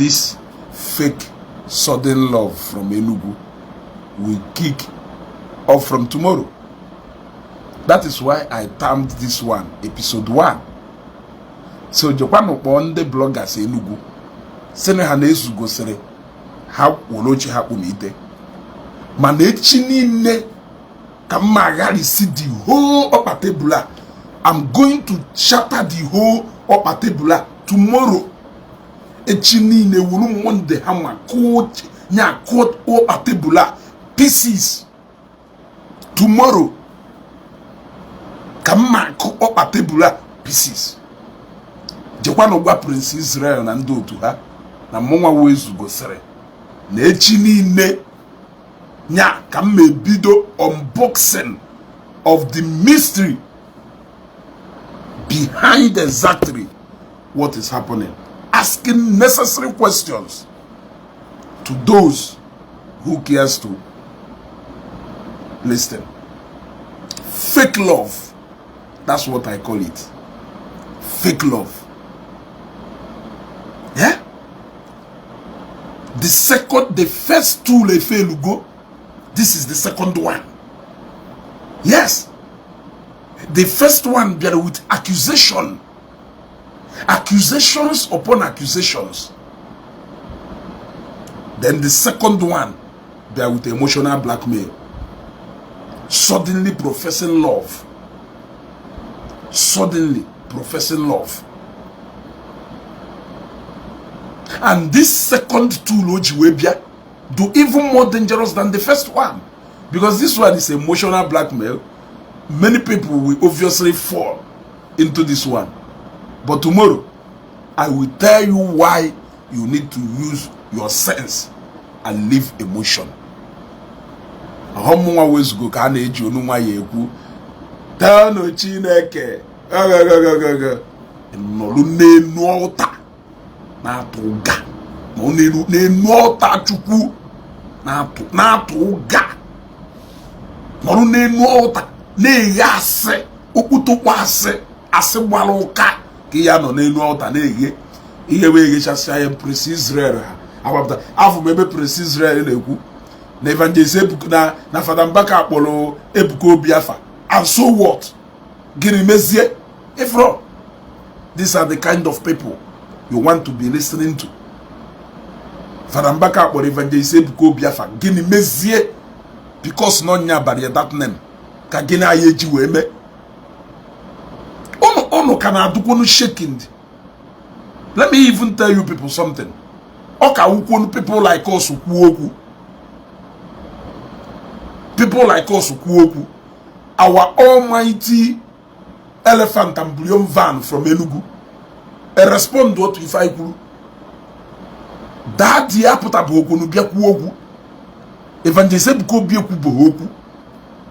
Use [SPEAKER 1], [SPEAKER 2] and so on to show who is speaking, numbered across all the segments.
[SPEAKER 1] This fake sudden love from Enugu will kick off from tomorrow. That is why I termed this one episode 1. So jekwanụ kpọọ ndị bloggers Enugu, sị na ha na-ezu gosiri ha were oche ha kpumite, mana echi niile ka m ma agharịsi the whole ọkpa tebụl a. I'm going to shatter the whole ọkpa tebụl a tomorrow. Echi niile wuru Monday ha ma kụọ nya kụọ ọkpa tebụl a pieces. Tomorrow ka m ma akụ ọkpa tebụl a pieces. Jekwanụ gwa Prince Israel na ndị otu ha na mụnwa wezu gosiri na echi niile nya ka m ebido unboxing of the mystery behind exactly what is happening, asking necessary questions to those who cares to listen. Fake love, that's what I call it. Fake love. Yeah, the second, the first tool a fail go. This is the second one. Yes, the first one bịara with accusation, accusations upon accusations. Then the second one bịara with emotional blackmail, suddenly professing love, suddenly professing love. And this second tool o ji wee bịa do even more dangerous than the first one, because this one is emotional blackmail. Many people will obviously fall into this one, but tomorrow I will tell you why you need to use your sense and leave emotion. Ọhọmụnwa wezugo ka a na-eji onu nwa ya ekwu toonu Chineke ogogogogo nọrụ n'enu ọta na-atụ ụga nọ n'enu ọta Chukwu na-atụ ụga nọrụ n'enu ọta na-eghe asị okputokpo asị asị gbara ụka ka ya nọ n'elu ọta na-eghe ihe wee ghechasịa ya. Prince Israel ha agbapụta afọ m ebe Prince Israel na-ekwu na Evangelist Ebuka na Fada Mbaka kpọrọ Ebuka Obi afa, and so what? Gịnị mezie ifro? These are the kind of people you want to be listening to. Fada Mbaka kpọrọ Evangelist Ebuka Obi afa, gịnị mezie? Because na ọnya bara ya that name ka gịnị anyị eji wee mee ụnụ ụnụ ka na-adụkwonu shaking. Let me even tell you people something. Ọ ka wukwonu people like us kwuo okwu, people like us kwuo okwu. Our almighty elephant and bullion van from Enugu e respond otu ife anyị kwuru daddy apụtabụ okwu bịa kwuo okwu. Evangelist Ebuka Obi ekwubeghị okwu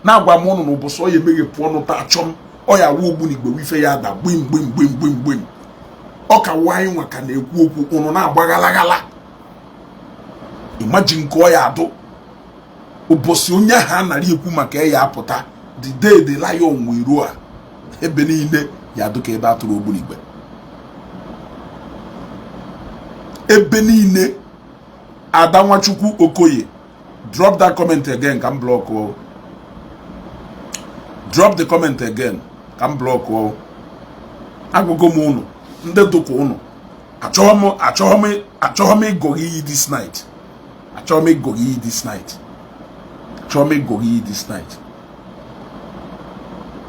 [SPEAKER 1] na-agwa m ụnụ na ụbọchị ọ ya emeghepụ ọnụ taa achọ m ọ ya awụ ogbunigwe ife ya ada gbim gbim gbim gbim gbim. Ọ ka nwaanyị nwa ka na-ekwu okwu ụnụ na-agba ghalaghala. Imagine nke ọ ya adụ ụbọchị onye ahụ anara ekwu maka ya apụta. The day the lion will roar, ebe niile ya adụ ka ebe atụrụ ogbunigwe ebe niile. Ada Nwachukwu Okoye, drop that comment again ka m block o. Drop the comment again ka m block o. Agụgụ m ụnụ ndị dụka ụnụ achọghị m ịgọghị iyi this night. Achọghị m ịgọghị iyi this night. Achọghị m ịgọghị iyi this night.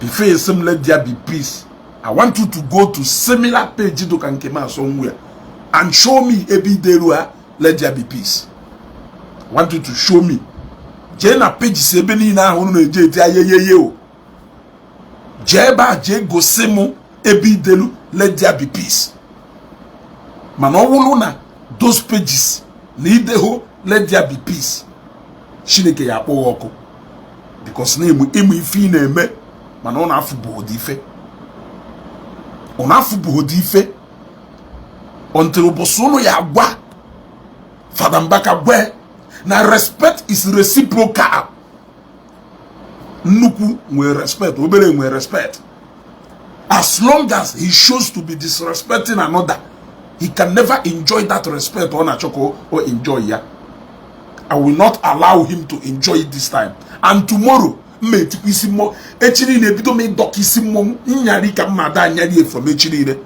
[SPEAKER 1] Before you say let there be peace, I want you to go to similar page dụka nke m somewhere and show me ebe ideru ha let there be peace. I want you to show me. Jee na pages ebe niile ahụ unu na-eje eti ayeyeye o, jee ebe a jee gosi m ebe idelu let there be peace. Mana ọ bụrụ na those pages na ideho let there be peace, Chineke ya akpọ ọkụ, because na ịmụ ife ị na-eme mana ọ na-afụbụghị ife, ọ na-afụbụghị ife until ụbọchị ụnụ ya agwa Fada Mbaka gwe na respect is reciprocal. Nnukwu nwere respect, obere nwere respect. As long as he shows to be disrespecting another, He can never enjoy that respect ọ na-achọ ka o enjoy ya. I will not allow him to enjoy it this time. And tomorrow, mma etikwa isi mmụọ echi niile, ebido m ịdọka isi mmọnwụ nyari ka mma ada anyarie from echi niile,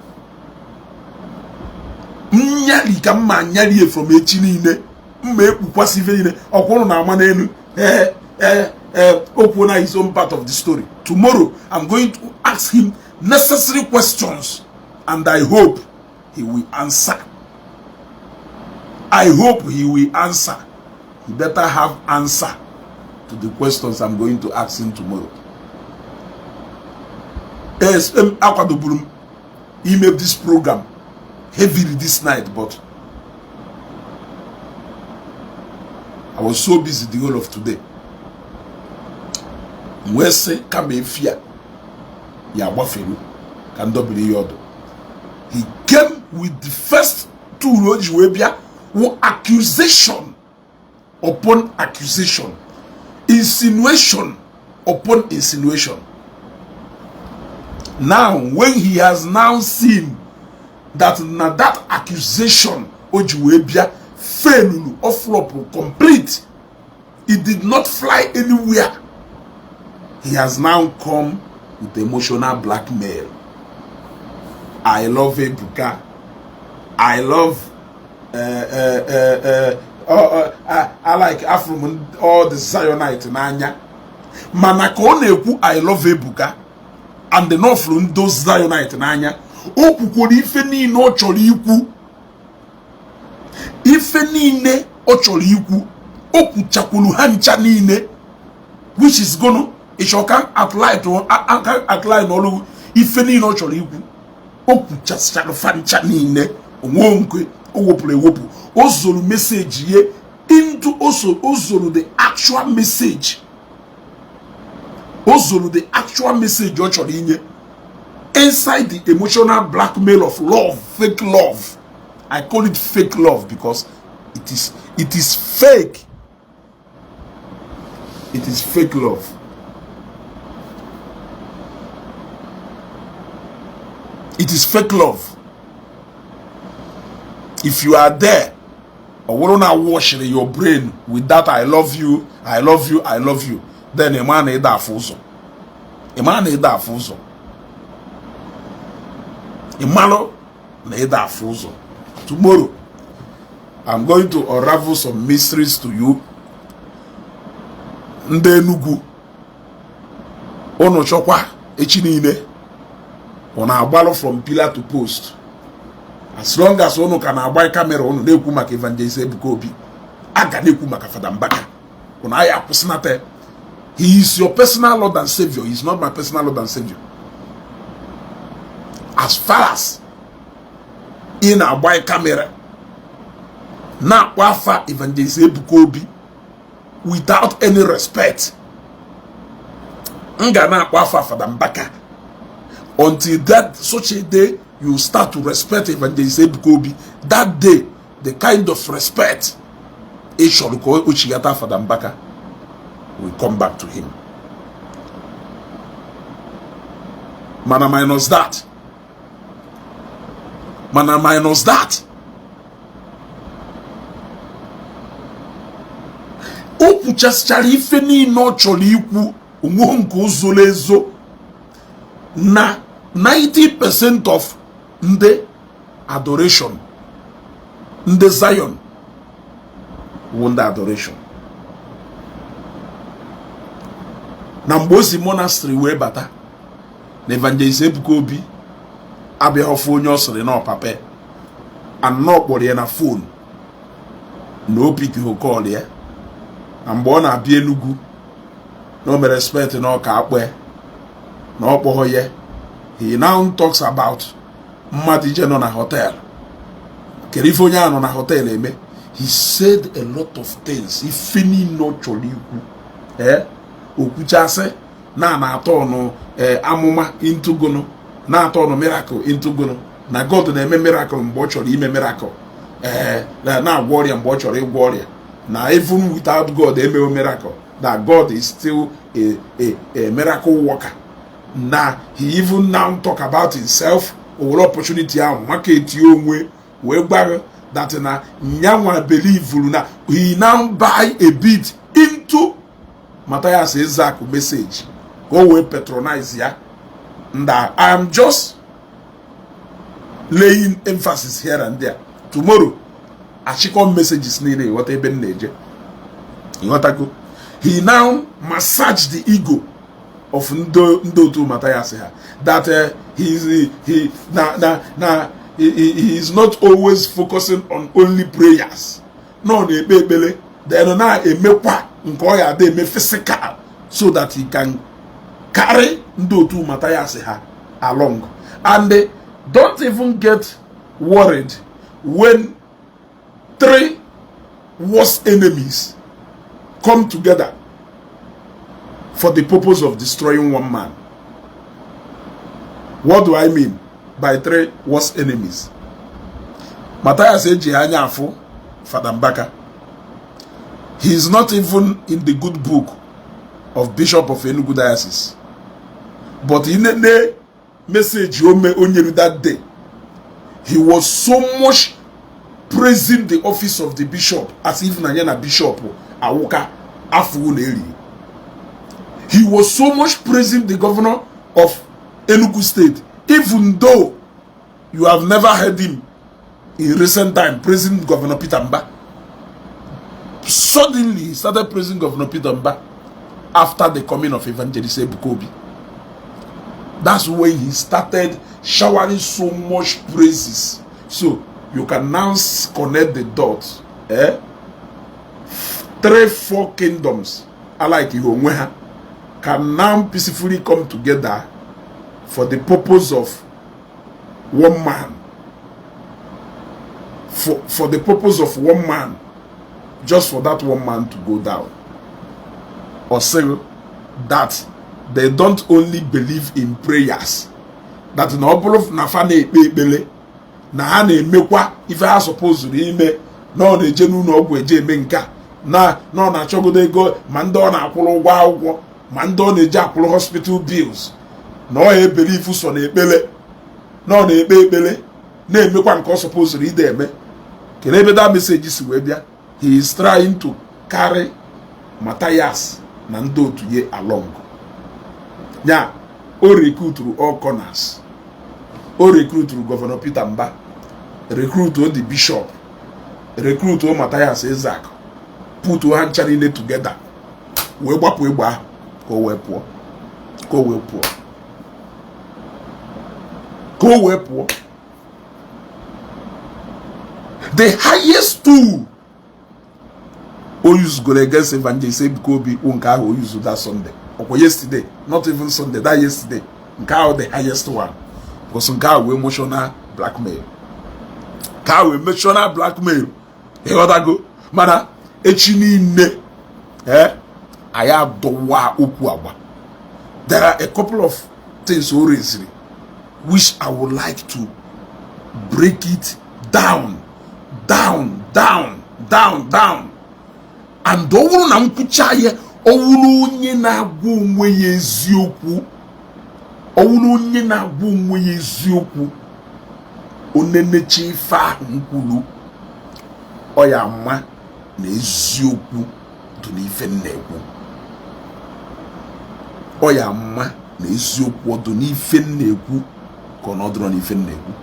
[SPEAKER 1] nyari ka mma anyarie from echi niile, mma ekpukwasị ife niile ọkwa ụnụ na-ama n'elu. Ee, ee, ee, okwu na his own part of the story. Tomorrow I'm going to ask him necessary questions and I hope he will answer. I hope he will answer. He better have answer to the questions I'm going to ask him tomorrow. Yes, akwadoburu m ime this program heavily this night, but I was so busy the whole of today. Wee sị kama efi a ya agbafere ka ndọbiri ya ọdụ. He came with the first tool o ji wee bịa wụ accusation upon accusation, insinuation upon insinuation. Now when he has now seen that na that accusation o ji wee bịa failuru, o flop complete, it did not fly anywhere, he has now come with emotional blackmail. I love Ebuka, I love I like afro all the Zionite n'anya. Mana ka ọ na-ekwu "I love Ebuka" and the nọfụrụ ndị Zionite n'anya, o kwukwara ife niile ọ chọrọ ikwu, ife niile ọ chọrọ ikwu, o kwuchakwuru ha ncha niile, which is gonna ịchọka outline ọrụ ife niile ọ chọrọ ikwu. O kwuchasịchara fa ncha niile, onwe nke o wepụrụ ewepụ. O zoro message ye into o zoro the actual message, o zoro the actual message ọ chọrọ inye inside the emotional blackmail of love, fake love. I call it fake love because it is fake. It is fake love. It is fake love. If you are there, or wụrụ na wash your brain with that "I love you, I love you, I love you," then ị ma na ịda afụ ụzọ, ị ma na ịda afụ ụzọ, ị malụ na ịda afụ ụzọ. Tomorrow I'm going to unravel some mysteries to you. Ndị Enugu, unu chọkwa echi niile ọ na-agbalụ from pillar to post. As long as unu ka na-agba camera unu na-ekwu maka Evangelist Ebuka Obi, a ga na-ekwu maka Fada Mbaka. Unu anyị akwụsịnata. He is your personal Lord and Savior. He is not my personal Lord and Savior. As far as ị na-agba camera na-akpọ afa Evangelist Ebuka Obi without any respect, m ga na-akpọ afa Fada Mbaka until that such a day you start to respect Evangelist Ebuka Obi. That day, the kind of respect ị chọrọ ka o chigata Fada Mbaka will come back to him. Mana minus that, mana minus that, o kwuchasịchara ife niile ọ chọrọ ikwu, onweghị nke o zoro ezo. Na 90% of ndị adoration, ndị Zion wụ ndị adoration. Na mgbe o si monastery wee bata na Evangelist Ebuka Obi abịaghị ọfụ onye ọ sịrị na ọpape anọ kpọrọ ya na phone na o pick call ya. Na mgbe ọ na-abịa Enugu na o mere respect na ọka akpọ na ọ kpọghọ ya. He now talks about mmadụ ije nọ na hotel. Kedu ife onye ahụ nọ na hotel eme? He said a lot of things, ife niile ọ chọrọ ikwu. Ee, okwuchasị na na-atọ ọnụ amụma intugonu, na-atọ ọnụ miracle intugonu, na God na-eme miracle mgbe ọ chọrọ ime miracle, ee, na-agwọ ọrịa mgbe ọ chọrọ ịgwọ ọrịa, na even without God emewo miracle, that God is still a miracle worker. Na he even now talk about himself, o were opportunity ahụ maka etinye onwe. Wee gwa that na nyanwa believe na he now buy a bit into Matthias Ezeaku message ka o wee patronize ya. And I am just laying emphasis here and there. Tomorrow achịkọ messages niile, ịghọta ebe m na-eje, ịghọtago? He now massage the ego of ndị otu Matthias ha that he is he na na na he is not always focusing on only prayers, no na-ekpe ekpere, then na-emekwa nke ọ ya ada eme physical so that he can carry ndị otu Matthias ha along. And they don't even get worried when three worst enemies come together for the purpose of destroying one man. What do I mean by three worst enemies? Matthias eji anya afụ Fada Mbaka. He is not even in the good book of Bishop of Enugu Diocese. But in the message o nyere that day, he was so much praising the office of the bishop as if na ya na bishop awụka afọ na eri. He was so much praising the governor of Enugu State, even though you have never heard him in recent time praising Governor Peter Mba. Suddenly, he started praising Governor Peter Mba after the coming of Evangelist Ebuka Obi. That's when he started showering so much praises. So you can now connect the dots. Eh? Three, four kingdoms, alike onwe ha, can now peacefully come together for the purpose of one man. For the purpose of one man, just for that one man to go down. Or say that they don't only believe in prayers, that na ọ bụrụ na fa na-ekpe ekpere na ha na-emekwa ife ha supposed ime, na ọ na-eje n'ụlọ ọgwụ eje eme nke a, na ọ na-achọgodo ego, ma ndị ọ na-akwụrụ ụgwọ akwụkwọ, ma ndị ọ na-eji akwụrụ hospital bills, na ọ e believe so na ekpere, na ọ na-ekpe ekpere, na-emekwa nke ọ supposed ide eme. Kedu ebe that message si wee bịa? He is trying to carry Matthias na ndị otu ya along. Ya o recruituru all corners. O recruituru Governor Peter Mba, recruit the bishop, recruit Matthias Ezeaku, put ha ncha niile together wee gbapụ egbe ahụ ka o wee pụọ, ka o wee pụọ, ka o wee pụọ. The highest tool o usegoro against Evangelist Ebuka Obi bụ nke ahụ o use that Sunday, ọkwa yesterday, not even Sunday, that yesterday. Nke ahụ the highest one, because nke ahụ wee emotional blackmail, nke ahụ emotional blackmail, ịghọtago? Mana echi niile, ee, anyị adọwa okwu agba. There are a couple of things o raised which I would like to break it down, down, down, down, down. And ọ bụrụ na m kwucha ya, ọ wụrụ onye na-agwa onwe ya eziokwu, ọ wụrụ onye na-agwa onwe ya eziokwu, onenecha ife ahụ m kwuru, ọ ya ama na eziokwu dị n'ife m na-ekwu. Ọ ya ama na eziokwu ọ dị n'ife m na-ekwu ka ọ nọdụrụ n'ife m na-ekwu.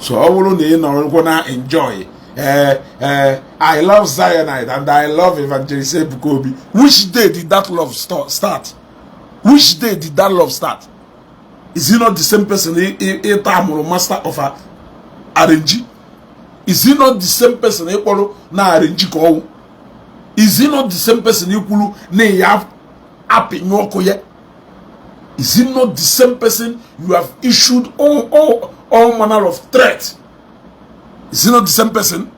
[SPEAKER 1] So ọ bụrụ na ị nọrọkwa na enjoy, I love Zionite and I love Evangelist Ebuka Obi. Which day did that love start? Which day did that love start? Is he not the same person ịta amụrụ master of arrange? Is he not the same person ịkpọrọ na arrange ka ọnwụ? Is he not the same person ikwuru na ya apịnyụ ọkụ ya? Is he not the same person you have issued all manner of threat? Is he not the same person?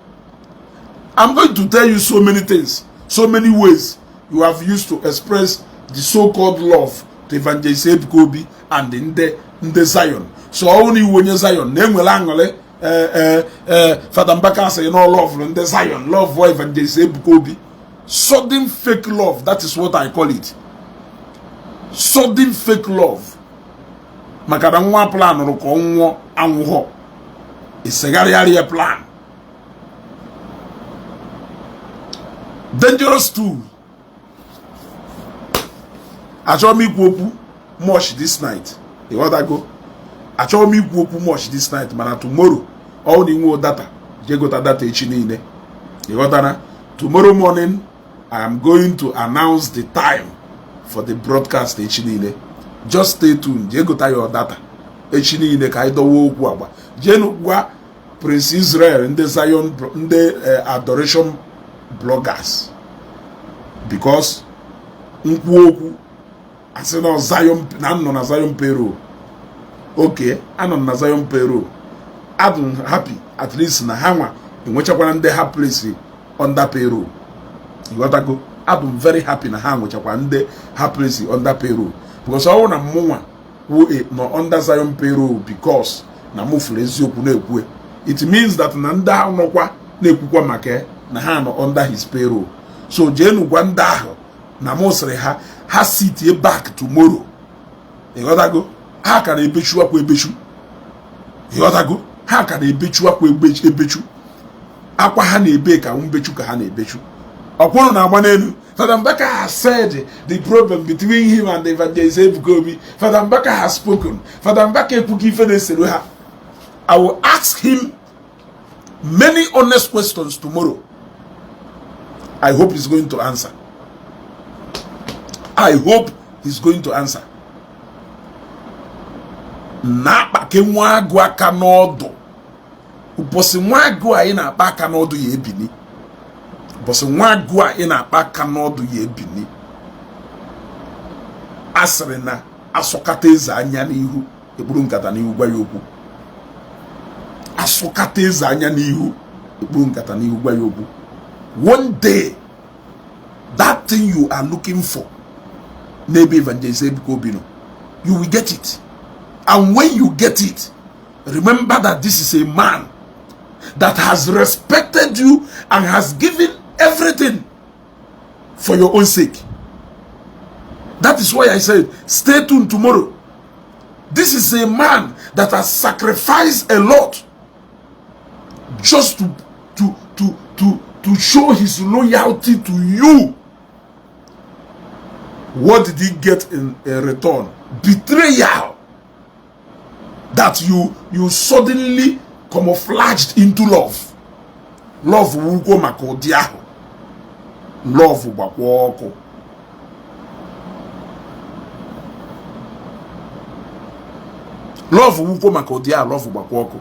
[SPEAKER 1] I'm going to tell you so many things, so many ways you have used to express the so-called love to Evangelist Ebuka Obi and ndị Zion. So ọ na iwu onye Zion na-enwere aṅụrị, ee, Fada Mbaka asịghị na love ndị Zion, love for Evangelist Ebuka Obi. Sudden fake love, that is what I call it. Sudden fake love. Maka na nwa planụrụ ka ọ nwụọ anwụghọ. Isegharịarị ya plan. Dangerous tool. Achọrọ m ikwu okwu much this night, ịghọtago? Achọrọ m ikwu okwu much this night, mana tomorrow ọ na inwe data, jee gota data echi niile, ịghọtara? Tomorrow morning I am going to announce the time for the broadcast echi niile. Just stay tuned. Jee gota your data echi niile ka anyị dọwa okwu agba. Jeenu gwa Prince Israel, ndị Zion, ndị adoration bloggers, because nkwu okwu asị na Zion na nọ na Zion payroll. Okay, anọ na Zion payroll. Adụ happy at least na ha nwa enwechakwara ndị ha place under payroll, ịghọtago? Adụ m very happy na ha nwechakwa ndị ha place under payroll, because ọ bụrụ na mụnwa wụ nọ under Zion payroll because na mụ fụrụ eziokwu na-ekwu, it means that na ndị ahụ nọkwa na-ekwukwa maka na ha nọ under his payroll. So jeenu gwa ndị ahụ na mụ sịrị ha, ha sitie back tomorrow, ịghọtago? Ha ka na-ebechu akwa ebechu, ịghọtago? Ha ka na-ebechu akwa ebechu akwa ha na-ebe ka mbechu ka ha na-ebechu. Ọkwụrụ na-agba n'elu. Fada Mbaka has said the problem between him and Evangelist Ebuka Obi. Fada Mbaka has spoken. Fada Mbaka ekwughị ife na-esere ha. I will ask him many honest questions tomorrow. I hope he's going to answer. I hope he's going to answer. Na-akpake nwa agụ aka n'ọdụ, ụbọchị nwa agụ a ị na-akpa aka n'ọdụ ya ebini, ụbọchị nwa agụ a ị na-akpa aka n'ọdụ ya ebini. A sịrị na asụkata eze anya n'ihu, ekpuru nkata n'ihu gwa ya okwu. Asụkata eze anya n'ihu, ekpuru nkata n'ihu gwa ya okwu. One day, that thing you are looking for n'ebe Evangelist Ebuka Obi nọ, you will get it. And when you get it, remember that this is a man that has respected you and has given everything for your own sake. That is why I said stay tuned tomorrow. This is a man that has sacrificed a lot just to show his loyalty to you. What did he get in return? Betrayal that you suddenly camouflaged into love. Love wukwo maka ụdị ahụ. Love gbakwa ọkụ. Love wukwo maka ụdị ahụ. Love gbakwa ọkụ.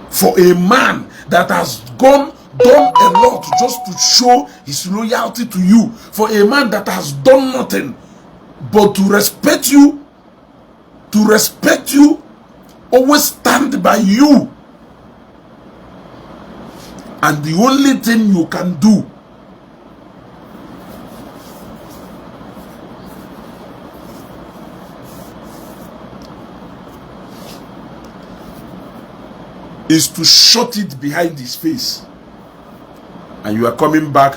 [SPEAKER 1] For a man that has gone done a lot just to show his loyalty to you, for a man that has done nothing but to respect you, to respect you, always stand by you, and the only thing you can do is to shut it behind his face, and you are coming back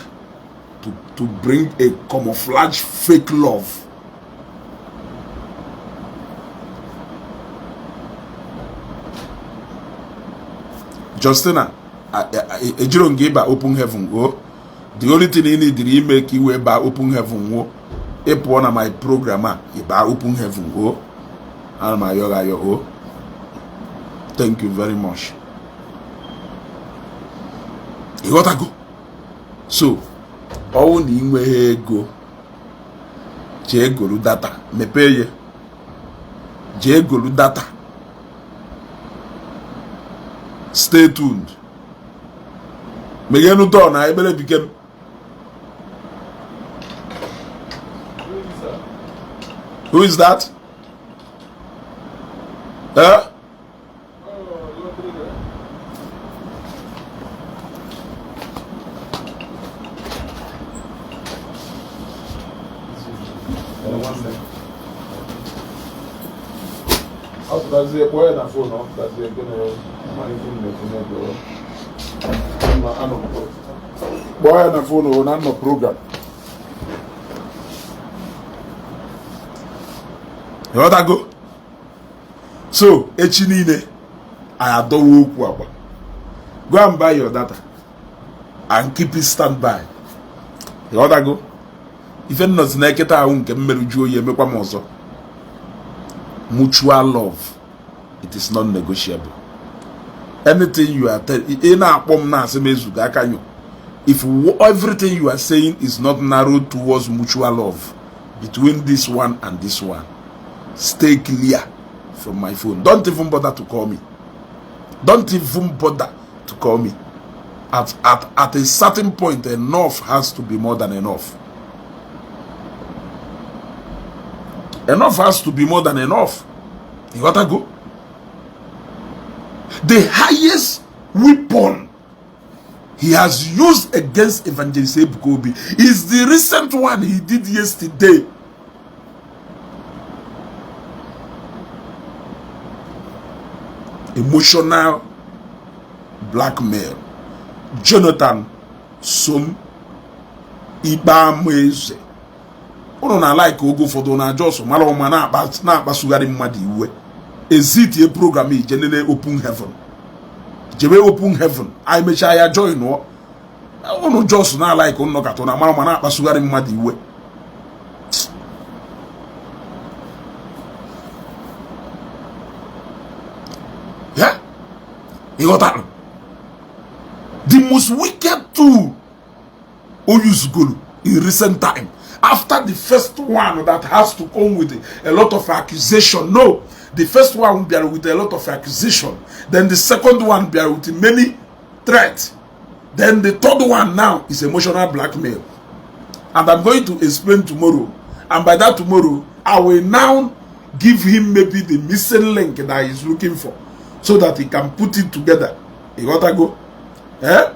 [SPEAKER 1] to bring a camouflage fake love. Justina, ejiro nga ịba open heaven o. The only thing ị need ime ka i wee baa open heaven wo ị pụọ na my program a, ị baa open heaven o. Ana m ayọ gị ayọ o. Thank you very much. Ịghọtago? So ọwụ na ị nweghị ego, jee golu data, mepee ya, jee golu data. Stay tuned. Meghenu door na ekpere bikem. Who is that? Eh? Ọ pụtazie, kpọọ ya na phone. Ọ pụtazie, gịnị? Kpọọ ya na phone na nọ program. Ịghọtago? So echi niile anyị adọwa okwu agba. Go and buy your data and keep it stand by. Ịghọtago? Ife nnọzi na eketa ahụ nke m mere ju oyi emekwa m ọzọ. Mutual love, it is not negotiable. Anything you are ị na-akpọ m na-asị m ezugo aka nyo. If everything you are saying is not narrowed towards mutual love between this one and this one, stay clear from my phone. Don't even bother to call me. Don't even bother to call me. At a certain point, enough has to be more than enough. Enough has to be more than enough. You gotta go. The highest weapon he has used against Evangelist Ebuka Obi is the recent one he did yesterday. Emotional blackmail. Jonathan Som Ikpeamaeze. Ụnụ na like oge ụfọdụ na jos mara ụma na-akpasugharị mmadụ iwe. Ezitie program ije nene Open Heaven. Jebe Open Heaven. Anyị mechaa ya join ụọ. Ụnụ jos na like ụnụ katụ na mara ụma na-akpasugharị mmadụ iwe. Yeah? Ịghọtara? The most wicked tool o usegolu in recent time, after the first one that has to come with a lot of accusation. No, the first one bịara with a lot of accusation, then the second one bịara with many threats, then the third one now is emotional blackmail. And I'm going to explain tomorrow, and by that tomorrow I will now give him maybe the missing link that he's looking for so that he can put it together. You gotta go. Eh?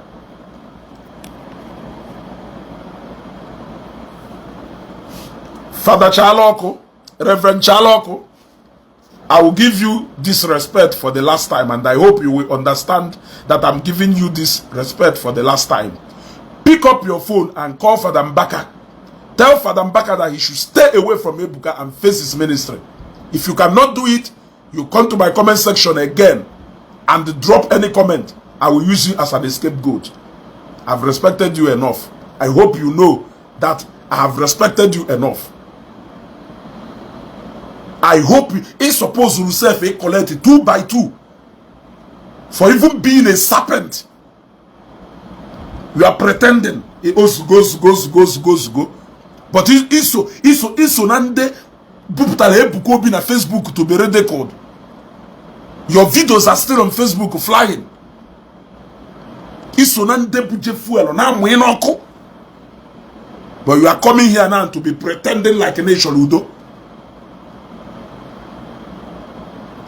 [SPEAKER 1] Father Chaloko, Reverend Chaloko, I will give you this respect for the last time, and I hope you will understand that I'm giving you this respect for the last time. Pick up your phone and call Father Mbaka. Tell Father Mbaka that he should stay away from Ebuka and face his ministry. If you cannot do it, you come to my comment section again and drop any comment. I will use you as an scapegoat. I've respected you enough. I hope you know that I have respected you enough. I hope he supposed himself he collect 2 by 2 for even being a serpent. You are pretending. Ozugo, go, go, go, go. But iso nande buputara Ebuka Obi na Facebook to be ridiculed. Your videos are still on Facebook flying. Iso nande buje fuel na amụ n'ọkụ. But you are coming here now to be pretending like a nation udo.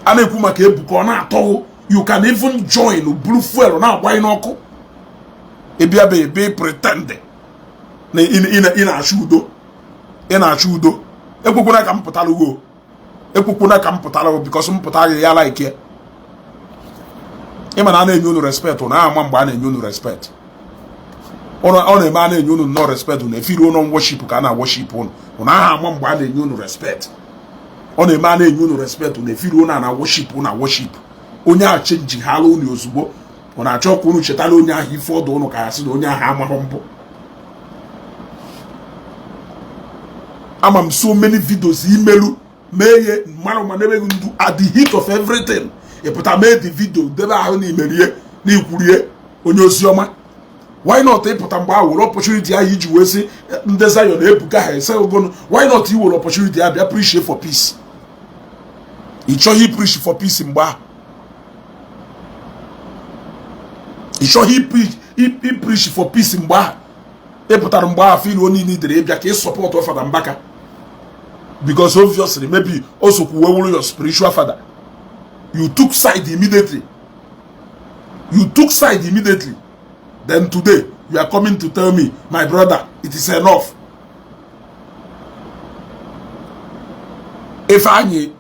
[SPEAKER 1] A na-ekwu maka Ebuka ọ na-atọghụ. You can even join blue fuel na agba n'ọkụ. Ịbịa be ebe pretend na ị na-achọ udo. Ị na-achọ udo. Ekwekwana ka m pụtara ugo. Ekwekwana ka m pụtara ugo because m pụtara ya like ya. Ịma na a na-enye unu respect na ama mgbe a na-enye unu respect. Ọ na-eme a na-enye unu nnọọ respect na efiri ụnọ worship ka a na-worship unu. Unu aha ama mgbe a na-enye unu respect. Ọ na-eme a na-enye unu respect na efiri ụnọ na worship na worship. Onye ahụ chenji ha ala unu ozugbo. Ọ na-achọ ka unu chetara onye ahụ ife ọdụ unu ka ya sị na onye ahụ amaghị mbụ. Ama m so many videos imelu mee ihe mmadụ ma na-emeghị ndu at the heat of everything. Ị pụta mee the video debe ahụ na imerie na ikwurie onye ozi ọma. Why not ịpụta mgbe ahụ were opportunity ahụ iji wee sị ndị Zion Ebuka ha ese ogonu? Why not i were opportunity ahụ bịa preach for peace? Ị chọghị preach for peace mgbe ahụ. Ị chọghị preach for peace mgbe ahụ. Ị pụtara mgbe ahụ feel onye niile dere ịbịa ka ị support Fada Mbaka. Because obviously maybe also were your spiritual father. You took side immediately. You took side immediately. Then today you are coming to tell me, my brother, it is enough. If anyị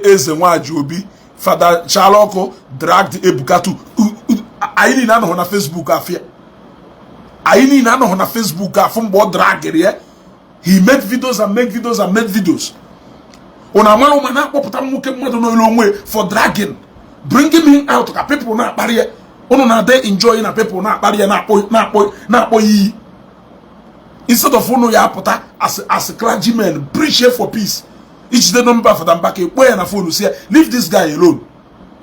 [SPEAKER 1] eze nwaji Obi, Fada Chaloko dragged Ebuka to anyị niile anọghị na Facebook afịa. Anyị niile anọghị na Facebook afụ mgbe ọ dragịrị ya. He made videos and made videos and made videos. Unu amara ụma na-akpọpụta nwoke mmadụ n'elu onwe for dragging, bringing him out ka people na-akparị ya. Unu na-ade enjoy na people na-akparị ya, na-akpọ iyi, instead of unu ya apụta as clergymen, preach here for peace. Ijide number Fada Mbaka, ekpo ya na phone, si ya, "Leave this guy alone.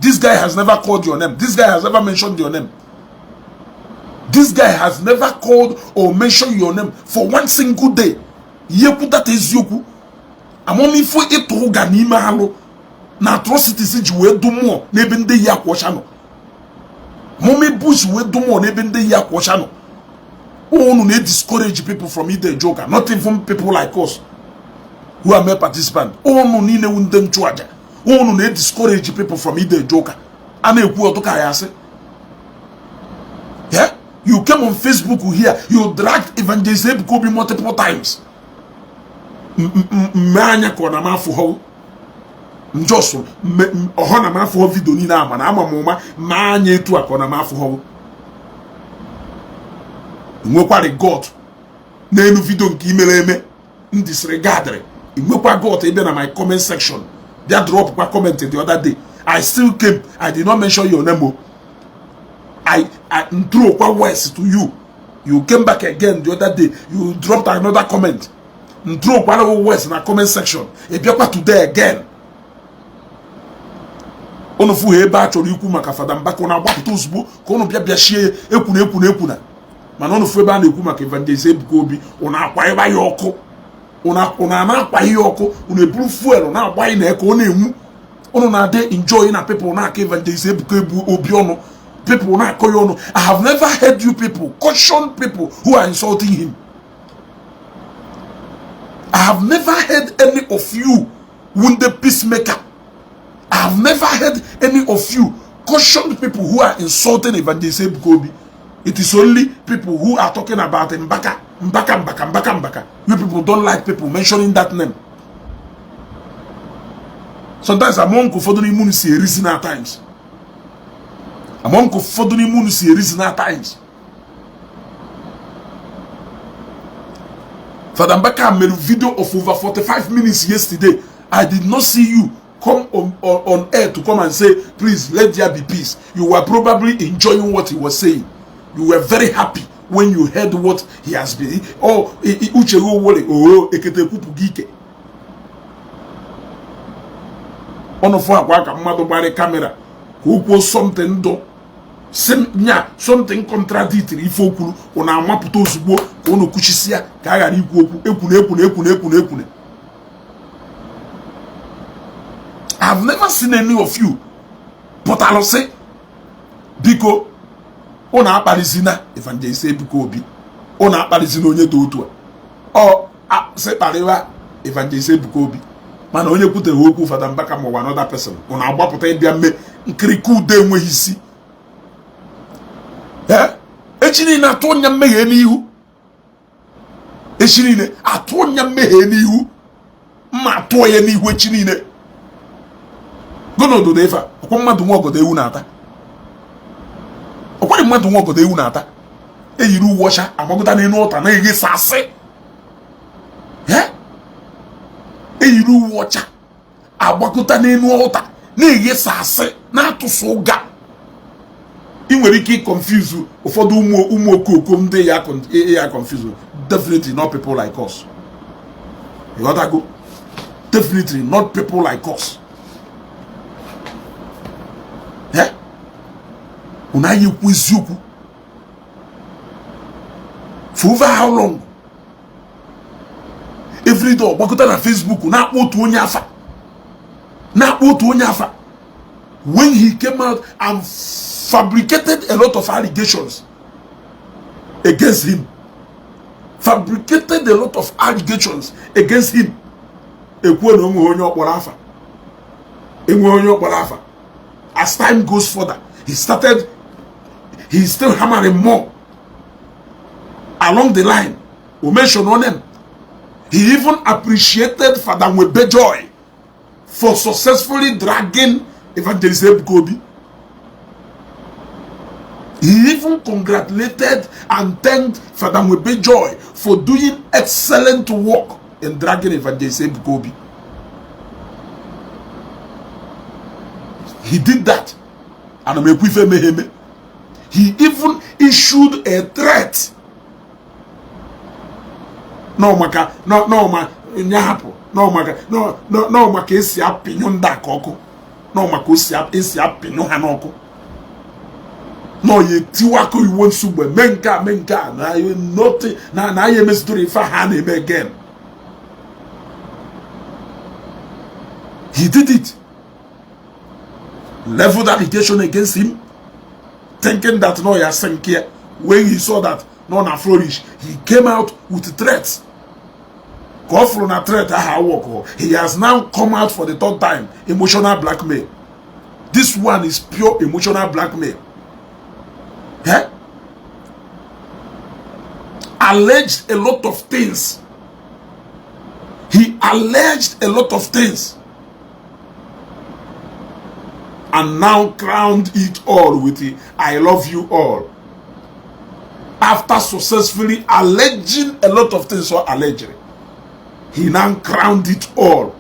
[SPEAKER 1] This guy has never called your name. This guy has never mentioned your name. This guy has never called or mentioned your name for one single day." Ihe kwudata eziokwu amamifo ịtụ ụga n'ime alụ na atrocities ji wee du mmụọ n'ebe ndị yi akwa ọcha nọ. Mummy bush wee du mmụọ n'ebe ndị yi akwa ọcha nọ. Unu na-discourage people from ide eje ụka, not even people like us who are mere participant. Unu niile wu ndị nchụaja, unu na-discourage people from ide eje ụka. A na-ekwu ọtụ ka ya asị. Yeah? You came on Facebook here, you dragged Evangelist Ebuka Obi multiple times. Mme anya ka ọ na m afụ hụ njọsụ ọhọ na m afụ hụ video niile ama na ama m ụma ma anya etu a ka ọ na m afụ hụ. Nwekwara God n'elu video nke imere eme m disregardịrị. Nwekwa God ịbịa na my comment section, bịa drop kwa comment. The other day I still came, I did not mention your name o. I throw kwa words to you. You came back again the other day, you dropped another comment, throw kwa words na comment section. Ị bịakwa today again, unu fụ ha ebe a chọrọ ikwu maka Fada Mbaka, unu agbapụta ozugbo ka unu bịa bịa shie ya ekwuna ekwuna ekwuna. Mana unu fụ ebe a na-ekwu maka Evangelist Ebuka Obi, unu akwa ya ọkụ, unu na-akwa ihe ọkụ, unu eburu fuel na-agba na ka ọ na-enwu. Unu na-adị enjoy na people na-akọ Evangelist Ebuka Ebu Obi ọnụ, people na-akọ ya ọnụ. I have never heard you people caution people who are insulting him. I have never heard any of you wounded peacemaker. I have never heard any of you caution people who are insulting Evangelist Ebuka Obi. It is only people who are talking about Mbaka, Mbaka, Mbaka, Mbaka, Mbaka. You people don't like people mentioning that name. Sometimes among ụfọdụ n'ime unu si reason at times. Among ụfọdụ n'ime unu si reason at times. Father Mbaka made a video of over 45 minutes yesterday. I did not see you come on air to come and say, "Please let there be peace." You were probably enjoying what he was saying. You were very happy when you heard what he has been. Oh, Uche Owole, oh, ekete kwupụ gị ike. Ọnụ fụ akwa ka mmadụ gbara camera ka o kwuo something ndụ nya, something contradictory ife o kwuru, unu amapụta ozugbo ka unu kwuchisia ka a ghara ikwu okwu ekwune ekwune ekwune ekwune ekwune. I've never seen any of you pụtalụ sị biko unu akparịzina Evangelist Ebuka Obi, unu akparịzina onye dị otu a, ọ sị kparịwa Evangelist Ebuka Obi. Mana onye kwuteghị okwu Fada Mbaka ma ọ bụ another person, unu agbapụta ịbịa mme nkirika udo enweghị isi. Echi niile atụ nya mmehie n'ihu, echi niile atụ nya mmehie n'ihu, mma atụọ ya n'ihu echi niile. Gụnụ ododo ife a ọkwa mmadụ nwa ọgọdọ ewu na-ata, ọkwa mmadụ nwa ọgọdọ ewu na-ata, eyiri uwe ọcha agbagota n'elu ụta na-eghesa asị. Eyiri uwe ọcha agbagota n'elu ụta na-eghesa asị na-atụsụ ụga. Ị nwere ike ịconfuse ụfọdụ ụmụ okooko ndị ya confuse. Definitely not people like us. Ịghọtago? Definitely not people like us. Unu anyị ekwu eziokwu for over how long? Everyday ọgbakọta na Facebook na-akpọ otu onye afa, na-akpọ otu onye afa. When he came out and fabricated a lot of allegations against him, fabricated a lot of allegations against him, ekwuo na onwe onye ọkpọrọ afa, enwe onye ọkpọrọ afa. As time goes further, he still hammering more along the line. O mention on him. He even appreciated Father Nwebe Joy for successfully dragging Evangelist Ebuka Obi. He even congratulated and thanked Father Nwebe Joy for doing excellent work in dragging Evangelist Ebuka Obi. He did that. Ana m ekwu ife emeghe eme. He even issued a threat. No maka no no ma nya hapụ no maka no no no maka esi apịnyụ ndị aka ọkụ no maka esi apịnyụ ha n'ọkụ no ya etiwakọ iwu nsogbu mee nke a mee nke a na nothing na na ya emezitụrụ ife ha na-eme again. He did it. Leveled allegation against him, thinking that no ya sink here. When he saw that no na flourish, he came out with threats. Ka ọ fụrụ na threat ahụ awọkọ, he has now come out for the third time. Emotional blackmail. This one is pure emotional blackmail. Eh? Alleged a lot of things. He alleged a lot of things. And now crowned it all with the, I love you all. After successfully alleging a lot of things or alleging, he now crowned it all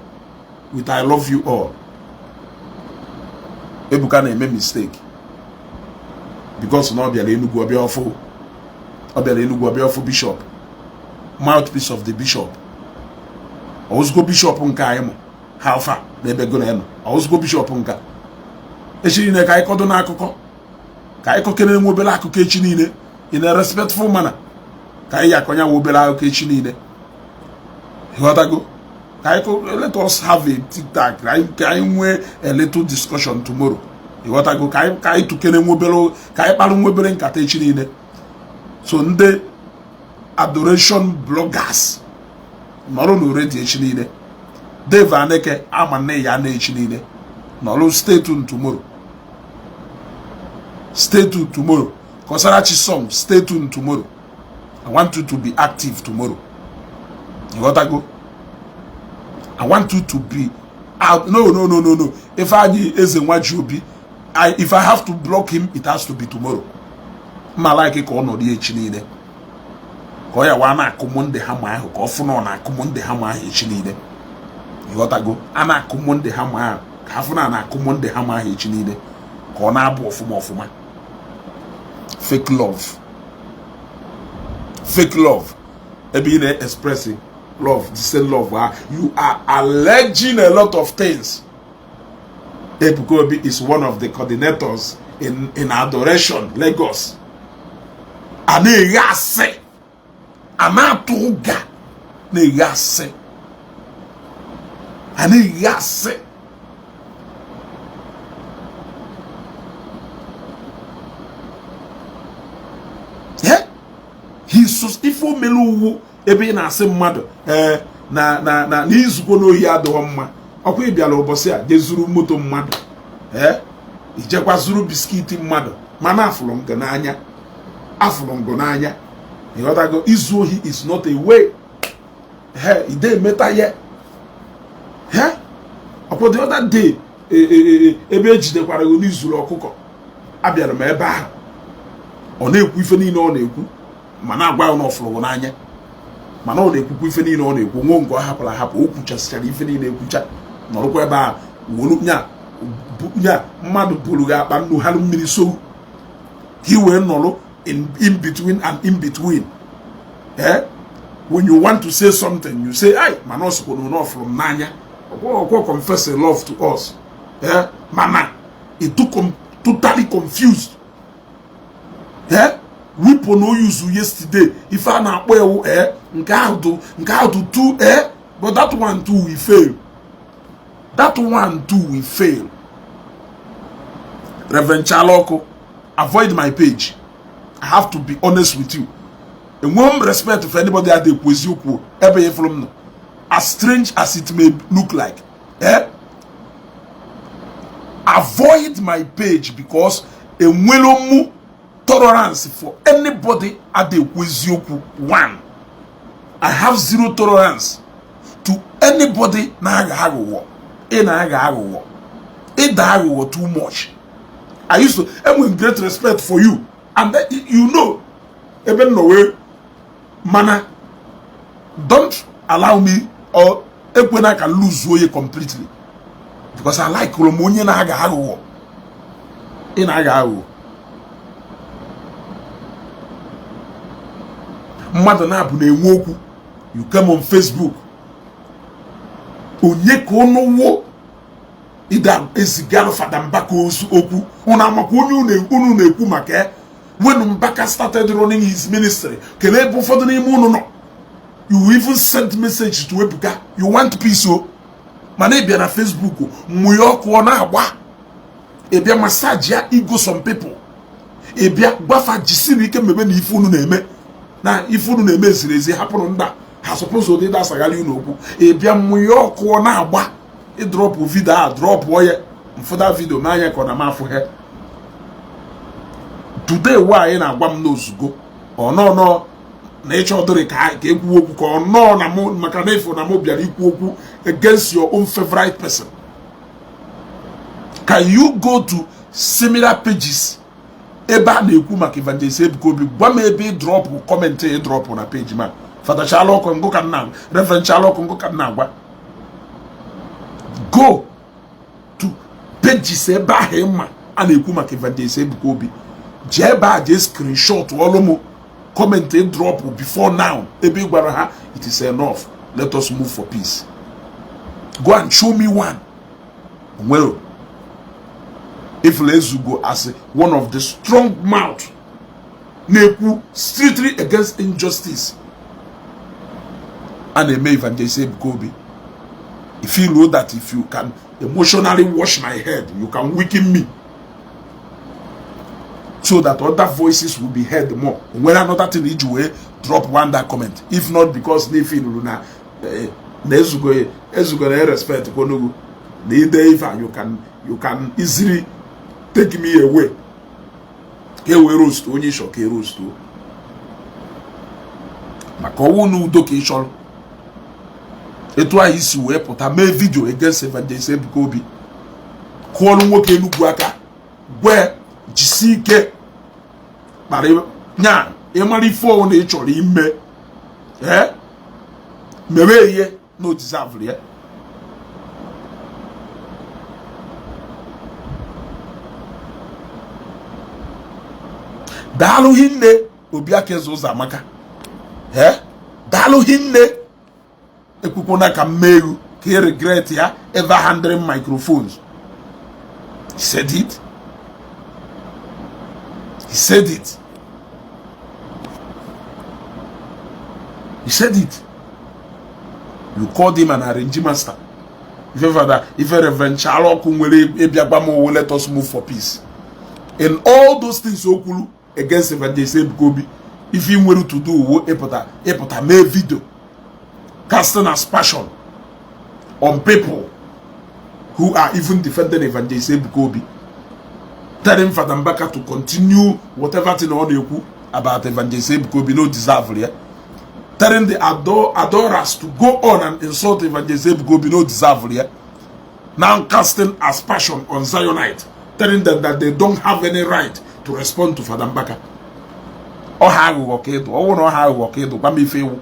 [SPEAKER 1] with I love you all. Ebuka na-eme mistake because na ọ bịara Enugu ọbịa ọfụ, ọ bịara Enugu ọbịa ọfụ bishop, mouthpiece of the bishop. Ozugbo bishop nke anyị mụ ha afa na ebe gona nọ, ozugbo bishop nke echi niile ka anyị kọdo n'akụkọ, ka anyị kọkere nwe obere akụkọ echi niile in a respectful manner, ka anyị akọnya nwe obere akụkọ echi niile. Ịghọtago? Ka anyị let us have a tic-tac, ka anyị nwee a little discussion tomorrow. Ịghọtago? Ka anyị tụkere nwe obere, ka anyị kparụ nwe obere nkata echi niile. So ndị adoration bloggers nọrọ n'oredi echi niile. Dave Aneke ama nne ya na echi niile nọrọ. Stay tuned tomorrow. Stay tuned tomorrow. Kosarachi song, stay tuned tomorrow. I want you to be active tomorrow. Ịghọtago? I want you to be out. No, no, no, no, no. Ifeanyi Eze Nwaji Obi, if I have to block him, it has to be tomorrow. Mma like ka ọ nọrọ echi niile. Ka ọ ya wa na-akụ Monday hama ahụ, ka ọ fụ na ọ na-akụ Monday hama ahụ echi niile. Ịghọtago? A na-akụ Monday hama ahụ, ka afụ na na-akụ Monday hama ahụ echi niile, ka ọ na-abụ ọfụma ọfụma. Fake love. Fake love. Ebe ị na-express love, the same love, you are alleging a lot of things. Ebuka Obi is one of the coordinators in Adoration, Lagos. A na-eghe asị, a na-atụ ụga, na-eghe asị, a na-eghe asị. Ife omere uwu ebe ị na-asị mmadụ ee na na na n'izuko n'ohi adịghọ mma. Ọkwa ị bịara ụbọchị a jee zuru moto mmadụ, ee ijekwa zuru biscuit mmadụ, mana afụrụ ngụ n'anya, afụrụ ngụ n'anya. Ịghọtago? Izu ohi is not a way. He ide emeta ya. He ọkwa the other day ebe ejidekwara gị n'izuru ọkụkọ, abịara m ebe ahụ, ọ na-ekwu ife niile ọ na-ekwu, ma na-agwa ya na ọfụrụ n'anya, mana ọ na-ekwukwa ife niile ọ na-ekwu nwo nke ọ hapụrụ ahapụ. O kwuchasịchara ife niile ekwucha, nọrọkwa ebe a wolu nya nya mmadụ buru gị akpa nnu harụ mmiri so ka i wee nọrọ in between and in between. Eh, when you want to say something, you say ai, mana ọ sịkwa na ọ fụrụ m n'anya, ọkwa confess a love to us. Eh, mana it took totally confused. Eh, weapon o use yesterday, ife a na-akpọ ewu, eh, nke ahụ dị too, eh, but that one too we fail. That one too we fail. Reverend Chaloko, avoid my page. I have to be honest with you. Enwe m respect for anybody at ekwu eziokwu ebe ya from no. As strange as it may look like, eh? Avoid my page because enwelo mu tolerance for anybody at ekwu eziokwu. One, I have zero tolerance to anybody na-agha aghụghọ. Ị na-agha aghụghọ, ịda aghụghọ too much. I used to enwe great respect for you, and then, you know, ebe m nọ wee mana don't allow me or ekwena ka lose onye completely, because I like m onye na-agha aghụghọ. Ị na-agha aghụghọ. Mmadụ na-abụ na-enwe okwu, you came on Facebook, onye ka ụnụ wụ ịda ezigalụ Fada Mbaka ozu okwu? Ụnụ amakwa onye unu na-ekwu maka ya? When Mbaka started running his ministry, kelee ebe ụfọdụ n'ime unu nọ. You even sent message to Ebuka, you want peace o, mana ị bịa na Facebook mụnye ọkụ ọ na-agba. Ị bịa massage ya ego some people. Ị bịa gbafa jisiri ike mmebe na ife unu na-eme, na ife unu na-eme ziri ezi, hapụrụ ndị ha suppose ụdị ịda asagharị unu okwu. Ị bịa mụnye ọkụ ọ na-agba. Ị drop video a, dropụọ ya mfụda video n'anya ka ọ na m afụ ha today. Nwaanyị na-agwa m n'ozugo ọnọnọ na ịchọ dịrị ka ka ekwu okwu ka ọ nọọ na mụ, maka na efu na mụ bịara ikwu okwu against your own favorite person. Can you go to similar pages ebe a na-ekwu maka Evangelist Ebuka Obi, gwa m ebe ị drop comment ị drop na page ma Fada Chala Ọkụ ngụ ka nna, Reverend Chala Ọkụ ngụ ka nna agwa. Go to pages ebe ahụ ịma a na-ekwu maka Evangelist Ebuka Obi, jee ebe a, jee screenshot ọlụ m comment ị drop before now ebe ị gwara ha, "It is enough, let us move for peace." Go and show me one. Nwere ifula Ezugo as one of the strong mouth na-ekwu strictly against injustice a na-eme Evangelist Ebuka Obi. If you know that if you can emotionally wash my head, you can weaken me so that other voices will be heard more. Nwere another thing iji wee drop one that comment, if not because na ife nụrụ na na Ezugo, Ezugo na respect kwonugu na ide ife, you can easily take me away ka e wee roast onye ịchọ ka e roast, maka ọnwụ na udo ka ị chọrọ. Etu ahụ isi wee pụta mee video against Evangelist Ebuka Obi, kụọrụ nwoke Enugwu aka, gwe jisi ike kpara nya ịmara ife ọwụ na ị chọrọ ime, ee, mewe ihe na o deserve ya. Daalụ hinne, Obiakeze ụzọ amaka. Ee, daalụ hinne. Ekwukwana ka mmeghu ka ị regret ya ever handling microphones. He said it, he said it, he said it. You called him an arrange master. Ife Fada, ife Reverend Chala Ọkụ nwere ịbịa gwa m owo, "Let us move for peace." In all those things o kwuru against Evangelist Ebuka Obi, ife ị nwere to do uwo ịpụta mee video casting aspersion on people who are even defending Evangelist Ebuka Obi, telling Fada Mbaka to continue whatever thing ọ na-ekwu about Evangelist Ebuka Obi, no deserve ya, telling the adorers to go on and insult Evangelist Ebuka Obi, no deserve ya, now casting aspersion on Zionite, telling them that they don't have any right to respond to Fada Mbaka. Ọha aghụghọ ka ịdụ. Ọ bụrụ na ọha aghụghọ ka ịdụ, gwa m ife ewu.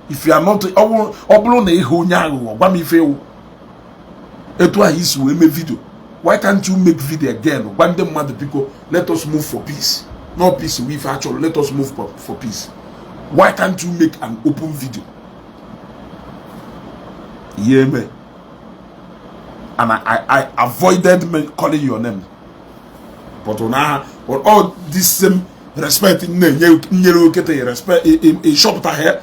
[SPEAKER 1] If you are not, ọ bụrụ na ịhụ onye aghụghọ, gwa m ife ewu. Etu ahụ isi wee mee video, why can't you make video again, gwa ndị mmadụ, "Biko, let us move for peace"? No peace we ife achọrọ. Let us move for peace. Why can't you make an open video? Ihe eme and I avoided me calling your name, but na but all this same respect na-enye nyere okete respect ịchọpụta ha,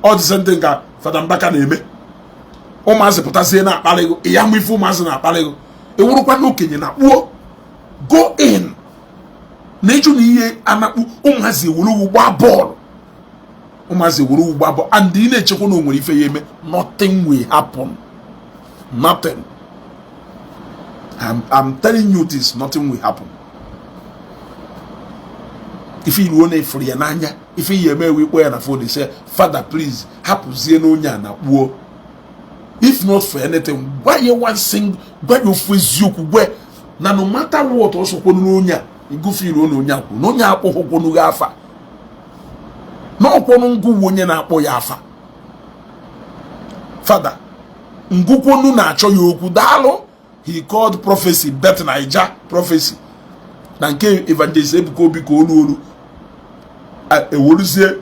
[SPEAKER 1] all the same thing ka Fada Mbaka na-eme. Ụmụazị pụtazie na-akparị ego ya, mụ ife ụmụazị na-akparị ego, ewurukwa n'okenye na kpuo go in na ịjụ na ihe anakpu. Ụmụazị ewere ugwu gbaa bọọlụ, ụmụazị ewere ugwu gbaa bọọlụ, and ị na-echekwa na o nwere ife ya eme. Nothing will happen, nothing. I'm telling you this, nothing will happen. Ife iruo na ifuru ya n'anya, ife ihe eme ewe ikpọ ya na phone, say, "Father, please, hapụzie n'onye a na kpuo." If not for anything, gwa ya one thing, gwa ya ofu eziokwu, gwa na no matter what ọsọkwonu n'onye a igufe iruo na onye a kwuru na onye akpọghọkwonu gị afa na ọkwọnụ ngụwa onye na-akpọ ya afa. Fada ngụkwonu na-achọ ya okwu. Daalụ. He called prophecy Bet Naija prophecy. Na nke Evangelist Ebuka Obi ka olu olu eweruzie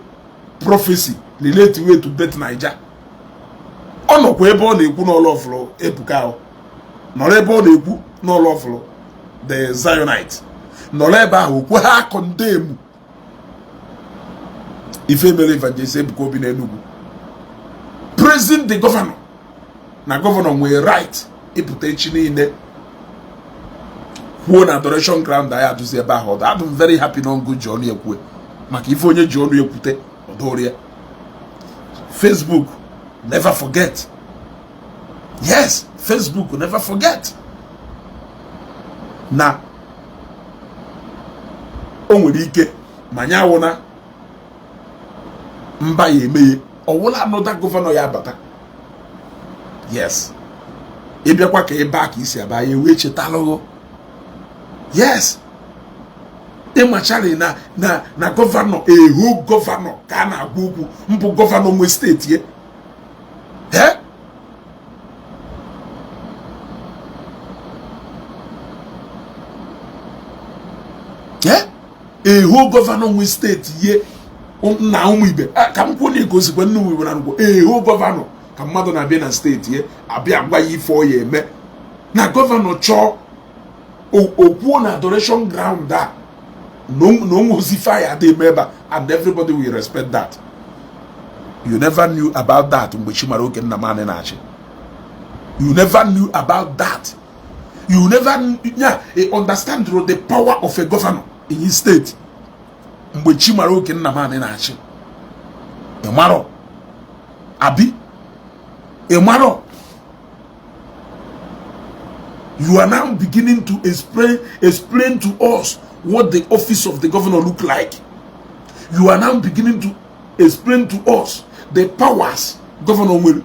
[SPEAKER 1] prophecy relate way to Bet Naija. Ọ nọkwa ebe ọ na-ekwu n'ọlụ ọfụrụ Ebuka ahụ, nọrọ ebe ọ na-ekwu n'ọlụ ọfụrụ the Zionite, nọrọ ebe ahụ okwu ha condemn ife mere Evangelist Ebuka Obi n'Enugu, praising the governor, na governor nwere right ịpụta echi niile kwuo na adoration ground anyị adụzi ebe ahụ. Ọdụ adụ m very happy na ọngụ ji ọnụ ekwue maka ife onye ji ọnụ ekwute ọdụrụ ya. Facebook never forget. Yes, Facebook never forget na o nwere ike ma nya awụna mba ya emeghe ọwụla another governor ya abata. Yes, ịbịakwa ka ebe a ka isi aba ya wee chetalụghụ. Yes, ịmachari na na na governor ehu governor ka a na-agwa okwu mbụ governor nwe steeti ye. Eh? Ehu governor nwe steeti ye na ụmụ ibe ka m kwuo na egosikwa nne ụmụ ibe na ngwo ehu governor ka mmadụ na-abịa na steeti ye abịa gwa ya ife ọ ya eme na governor chọọ okwuo na adoration ground a na onwe ozi fire adị eme ebe a, and everybody will respect that. You never knew about that mgbe Chimaroke Nnamani na-achị. You never knew about that. You never, yeah, understand the power of a governor in his state mgbe Chimaroke Nnamani na-achị. Ịmarọ abi ịmarọ. You are now beginning to explain to us what the office of the governor look like. You are now beginning to explain to us the powers governor nwere,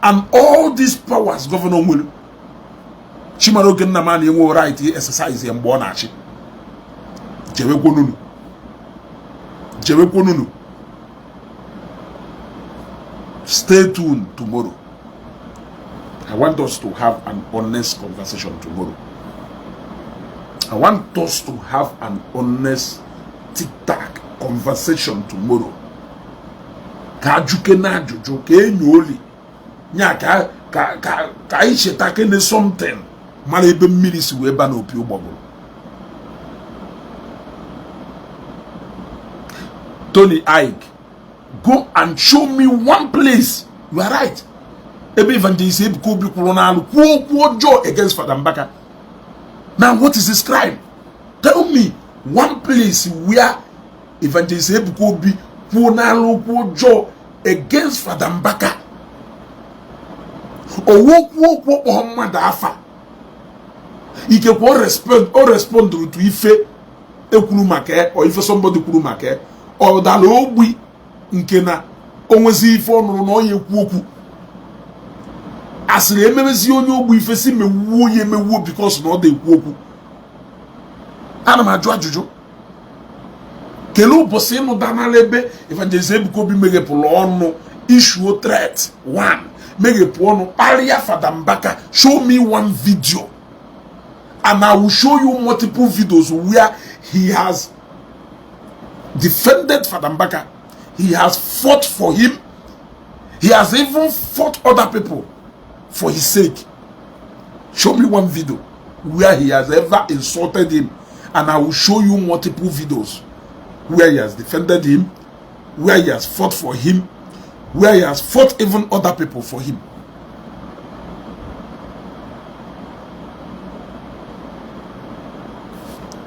[SPEAKER 1] and all these powers governor nwere, Chimaroke Nnamani enwe right exercise ya mgbe ọ na-achị. Chewekwonunu, chewekwonunu. Stay tuned tomorrow. I want us to have an honest conversation tomorrow. I want us to have an honest tic-tac conversation tomorrow. Ka ajuke na ajụjụ ka enyi oli nya ka ka ka ka anyị cheta kene something mara ebe mmiri si wee ba n'opi ụgbọgụrụ. Tony Ike, go and show me one place. You are right. Ebe Evangelist Ebuka Obi kwuru n'alụ kwuo okwu ọjọọ against Fada Mbaka. Now what is his crime? Tell me one place where Evangelist Ebuka Obi kwuo n'alụ okwu ọjọọ against Fada Mbaka. Owo kwuo okwu ọkpọ mmadụ afa. Ikekwe o respondụrụ to ife ekwuru maka ya, or ife somebody kwuru maka ya. Ọ dara ogbi nke na o nwezi ife ọ nụrụ na ọ ya ekwu okwu. Asịrị ememezi onye ogbu ife si mewuo ya emewuo because na ọ da ekwu okwu. Ana m ajụ ajụjụ. Kelee ụbọchị ịnụ danala ebe Evangelist Ebuka Obi meghepụrụ ọnụ issue threat one, meghepụ ọnụ kparịa Fada Mbaka. Show me one video and I will show you multiple videos where he has defended Fada Mbaka. He has fought for him. He has even fought other people for his sake. Show me one video where he has ever insulted him, and I will show you multiple videos where he has defended him, where he has fought for him, where he has fought even other people for him.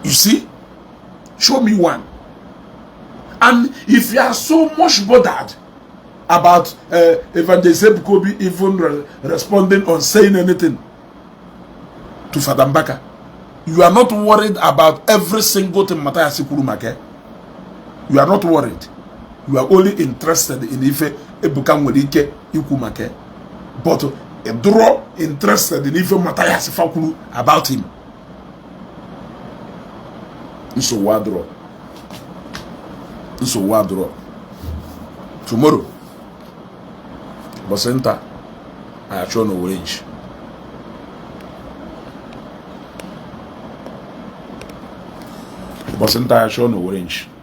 [SPEAKER 1] You see? Show me one. And if you are so much bothered about Evangelist Ebuka Obi even responding or saying anything to Fada Mbaka, you are not worried about every single thing Matthias kwuru maka. You are not worried. You are only interested in ife Ebuka nwere ike ikwu maka, but draw interested in ife Matthias fa kwuru about him. Nsogbu adịrọ, nsogbu adịrọ. Tomorrow, ụbọchị nta, anyị achọ n'Owerri nchi. Mbọsị nta ya chọọ na owere nchi.